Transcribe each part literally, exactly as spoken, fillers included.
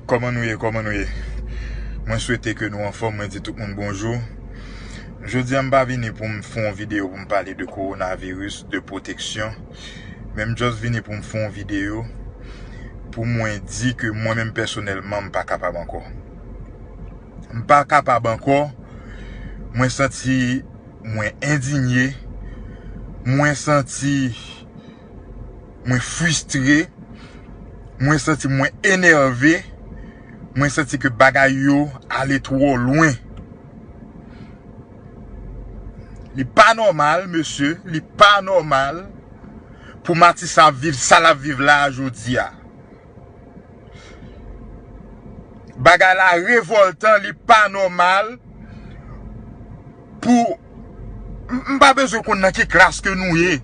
Kòman nou ye? Kòman nou ye? Mwen swete ke nou anfòm. Mwen di tout moun bonjou. Jodi a, m pa vini pou m fè yon videyo pou m pale de kowonaviris, de pwoteksyon. Men m just vini pou m fè yon videyo pou mwen di ke mwen menm pèsonèlman, m pa kapab ankò. M pa kapab ankò. Mwen santi mwen endinye. Mwen santi mwen fristre. Mwen santi mwen enève. Mwen santi ke bagay yo ale twò lwen. Li pa nòmal, mesye, li pa nòmal pou Matisan ap viv sa l ap viv la a jodi a. Bagay la revòltan, li pa nòmal pou, m, m pa bezwen konn nan ki klas ke nou ye.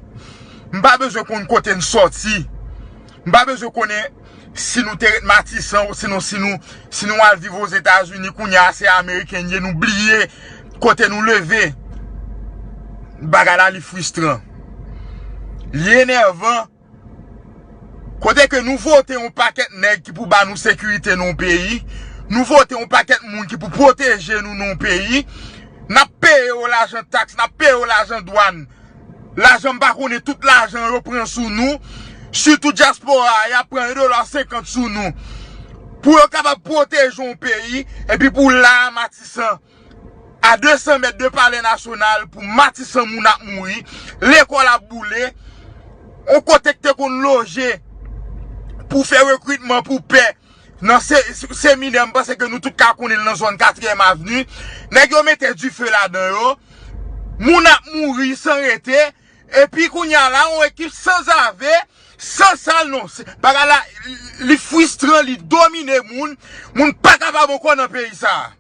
M pa bezwen konn kote n sòti. M pa bezwen konnen si nou te ret Matisan, ou sinon si nou, si nou al viv Ozetazini, kounye a se Ameriken n ye, nou bliye kote nou leve. Bagay la, li fristran. Li enèvan. Kote ke nou vote yon pakèt nèg ki pou ba nou sekirite nan yon peyi, nou vote yon pakèt moun ki pou pwoteje nou nan yon peyi, n ap peye yo lajan taks, n ap peye yo lajan dwàn. Lajan, m pa konnen tout lajan yo pran sou nou, sitou dyaspora a, y ap pran yon dola senkant sou nou. Pou yo kapab pwoteje yon peyi, epi pou la a Matisan, a de san mèt de Palè Nasyonal, pou Matisan moun ap mouri, lekòl ap boule, yon kote k te konn loje pou fè rekritman pou pè nan se, seminè, m panse ke nou tout ka konnen l nan zòn Katriyèm Avni, nèg yo mete dife ladan yo, moun ap mouri san rete, epi kounye a la, yon ekip sanzave, san sal, non, se, bagay la, li fristran, li domine moun, moun pa kapab ankò nan peyi sa a.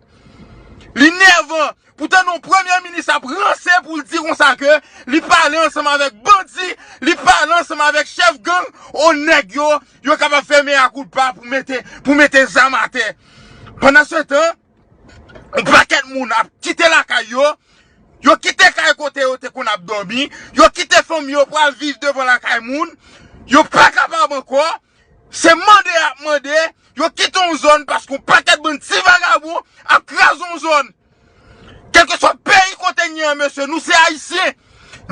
Li nèvan. Pou tann yon premye minis ap ranse pou l di konsa ke li pale ansanm avèk bandi, li pale ansanm avèk chèf gang, o nèg yo, yo kapab fè mea culpa pou mete, pou mete zam atè. Pandan se tan, yon pakèt moun ap kite lakay yo, yo kite kay kote yo te konn ap dòmi, yo kite fanmi yo pou al viv devan lakay moun, yo pa kapab ankò, se mande y ap mande, yo kite yon zòn paske yon pakèt bann ti vagabon ap kraze yon zòn. Kèlkeswa peyi kote n ye an, mesye, nou se Ayisyen.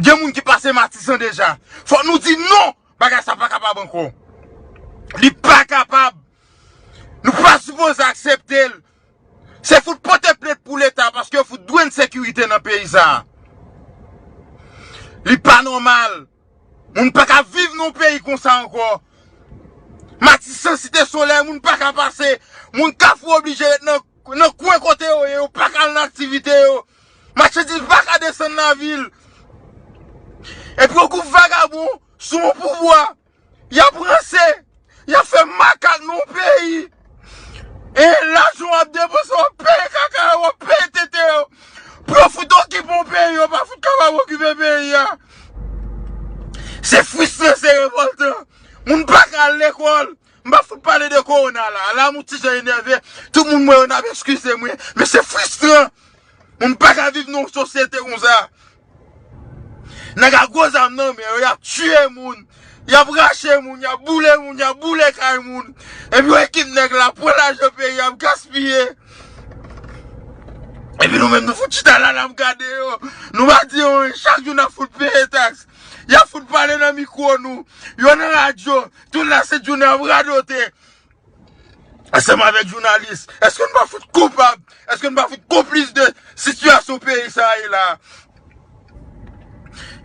Gen moun ki pase Matisan deja. Fòk nou di non, bagay sa pa kapab ankò. Li pa kapab. Nou pa sipoze aksepte l. Se fout pote plent pou Leta paske yo fout dwe n sekirite nan peyi sa a. Li pa nòmal. Moun pa ka viv nan yon peyi konsa ankò. Matisan, Site Solèy, moun pa ka pase. Moun Kafou oblije ret nan, nan kwen kote yo ye, yo pa ka al nan aktivite yo. Machandiz pa ka desann lavil. Epi yon gwoup vagabon sou yon pouvwa, y ap ranse, y ap fè makak nan yon peyi. E lajan w ap depanse, w ap peye kaka yo, w ap peye tete yo. Pou yo fout okipe yon peyi, yo pa fout kapab okipe peyi a. Se fristran, se revòltan. Moun pa ka al lekòl. M pa fout pale de kowona la. La, m yon ti jan enève. Tout moun m wè yo n ap eskize mwen. Men se fristran. Moun pa ka viv nan yon sosyete konsa. Nèg a gwo zam nan men yo, y ap tiye moun, y ap rache moun, y ap boule moun, y ap boule kay moun. Epi yon ekip nèg la pran lajan peyi a ap gaspiye. Epi nou menm nou fout chita la, n ap gade yo. Nou pa di anyen, chak jou n ap fout peye taks. Y ap fout pale nan mikwo nou. Yo nan radyo, tout la sent jounen ap radote. Ansanm avèk jounalis, èske n pa fout koupab? Èske n pa fout konplis de sitiyasyon peyi sa a ye la?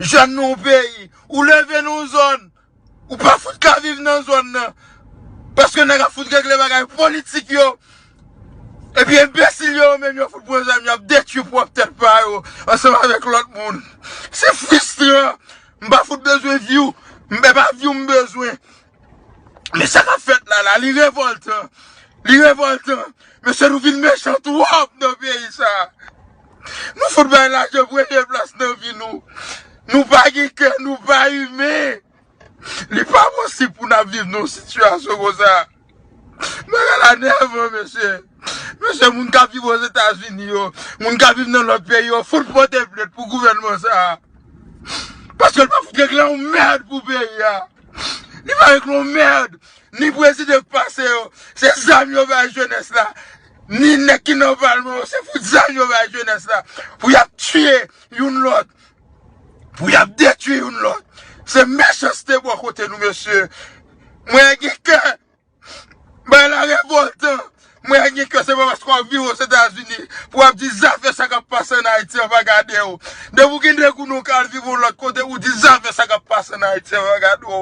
Jèn nan yon peyi, ou leve nan yon zòn, ou pa fout ka viv nan zòn nan. Paske nèg ap fout regle bagay politik yo. Epi enbesil yo, yo menm yo fout pran zam, y ap detwi pwòp tèt pa yo, ansanm avèk lòt moun. Se fristran. M pa fout bezwen vi w. M pa vi w m bezwen. Men sa k ap fèt la, la, li revòltan. Li revòltan. Mesye, nou vin mechan twòp nan peyi sa. Nou fout bay lajan premye plas nan vi nou. Nou pa gen kè, nou pa imen. Li pa posib pou n ap viv nan yon sitiyasyon konsa. Bagay la nèvan, mesye. Mesye, moun k ap viv Ozetazini yo, moun k ap viv nan lòt peyi yo, fout pote plent pou gouvènman sa a. Paske l pa fout regle yon mèd pou peyi a. Li pa regle yon mèd. ni prezidan k pase yo, se zam yo bay jenès la, ni nèg ki nan palman yo, se fout zam yo bay jenès la, pou y ap tiye youn lòt, pou y ap detwi youn lòt. Se mechanste bò kote nou, mesye. Mwen gen kè, bay la revòltan. Mwen gen kè, se pa paske w ap viv Ozetazini pou w ap di zafè sa k ap pase ann Ayiti an pa gade w. Depi w gen de goud ou ka al viv yon lòt kote, ou di zafè sa k ap pase ann Ayiti an pa gade w.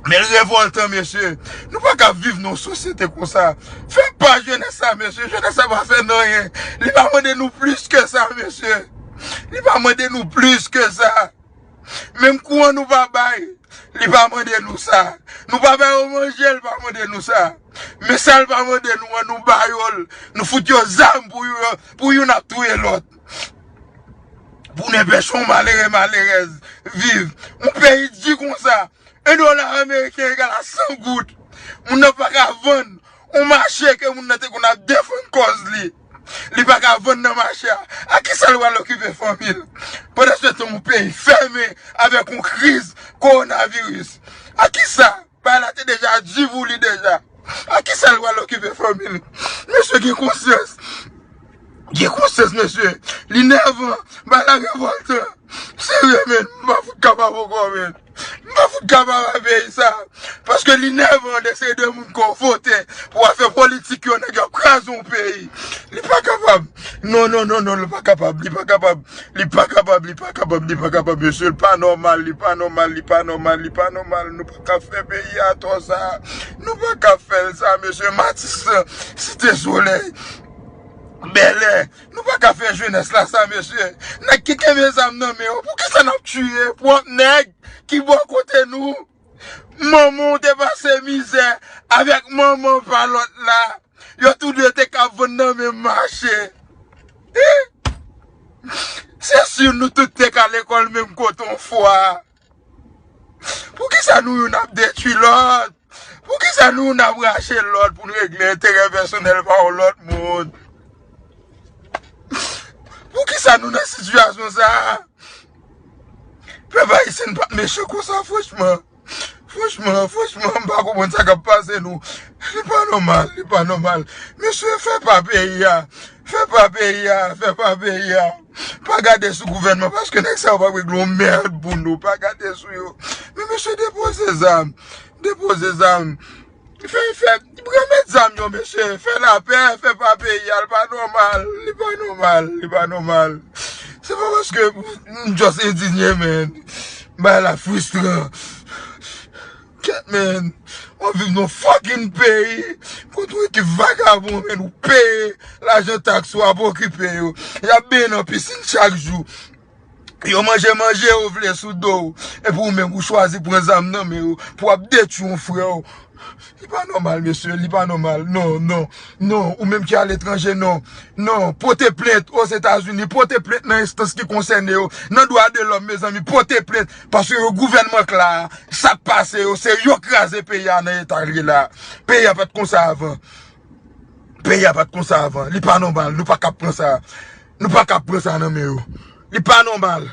Men l revòltan, mesye. Nou pa ka viv nan yon sosyete konsa. Fè pa jenès sa, mesye. Jenès sa pa fè n anyen. Li pa mande nou plis ke sa, mesye. Li pa mande nou plis ke sa. Menm kouran nou pa bay, li pa mande nou sa. Nou pa bay yo manje, li pa mande nou sa. Men sa l pa mande nou an, nou ba yo l. Nou fout yo zam pou yo, pou youn ap touye lòt. Pou nenpech yon malere, malerèz viv. Yon peyi di konsa, en dola ameriken egal a san goud. Moun nan pa ka vann yon mache ke moun nan te konn ap defann kòz li. Li pa ka vann nan mache a. A kisa l pral okipe fanmi l? Pandansetan yon peyi fèmen avèk yon kriz kowonaviris. A kisa? Bagay la te deja di pou li deja. A kisa l pral okipe fanmi l? Mesye gen konsyans. Gen konsyans, mesye. Li nèvan. Bagay la revòltan. Serye, men. M pa fout kapab ankò, men. M pa fout kapab ak peyi sa. Paske li nèvan de se de moun ke w vote pou w al fè politik yo, nèg yo ap kraze yon peyi. Li pa kapab. Non, non, non, non, li pa kapab. Li pa kapab. Li pa kapab, li pa kapab, li pa kapab, mesye. Li pa nòmal, li pa nòmal, li pa nòmal, li pa nòmal. Nou pa ka fè peyi a tò sa. Nou pa ka fè l sa, mesye. Matis, Site Solèy, Bèlè. Nou pa ka fè jenès la sa, mesye. Nèg ki kenbe zam nan men yo, poukisa n ap tiye pwòp nèg ki bò kote nou? Manman w te pase mizè avèk manman pa lòt la. Yo tou de te ka vann nan menm mache. Eh? Se si nou tout te ka lekòl menm kote yon fwa. Poukisa nou youn ap detwi lòt? Poukisa nou youn ap rache lòt pou n regle enterè pèsonèl pa yon lòt moun? Poukisa nou nan sitiyasyon sa a? Pèp ayisyen pa t mechan konsa, franchman. Franchman, franchman, m pa konprann sa k ap pase nou. Li pa nòmal, li pa nòmal. Mesye, fè pa peyi a. Fè pa peyi a, fè pa peyi a. Pa gade sou gouvènman, paske nèg sa yo p ap regle yon mèd pou nou. Pa gade sou yo. Men mesye, depoze zam. Depoze zam. Fè, fè, remèt zam yo, mesye. Fè lapè, fè pa peyi a. Li pa nòmal. Li pa nòmal. Li pa nòmal. Se pa paske m just endinye, men. Bagay la fristran. Kèt, men. W ap viv nan fucking peyi kote yon ekip vagabon, men, ou peye lajan taks ou ap okipe yo. Y ap benyen nan pisin chak jou. Yo manje, manje yo vle sou do w. Epi ou menm, ou chwazi pran zam nan men yo pou w ap detwi yon frè w. Li pa nòmal, mesye, li pa nòmal. Non, non, non. Ou menm ki aletranje, non. Non, pote plent Ozetazini, pote plent nan enstans ki konsène yo. Nan dwa de lòm, mezanmi, pote plent. Paske yo gouvènman k la a, sa k pase yo, se yo kraze peyi a nan eta l ye la. Peyi a pa t konsa avan. Peyi a pa t konsa avan. Li pa nòmal. Nou pa ka pran sa. Nou pa ka pran sa nan men yo. Li pa nòmal.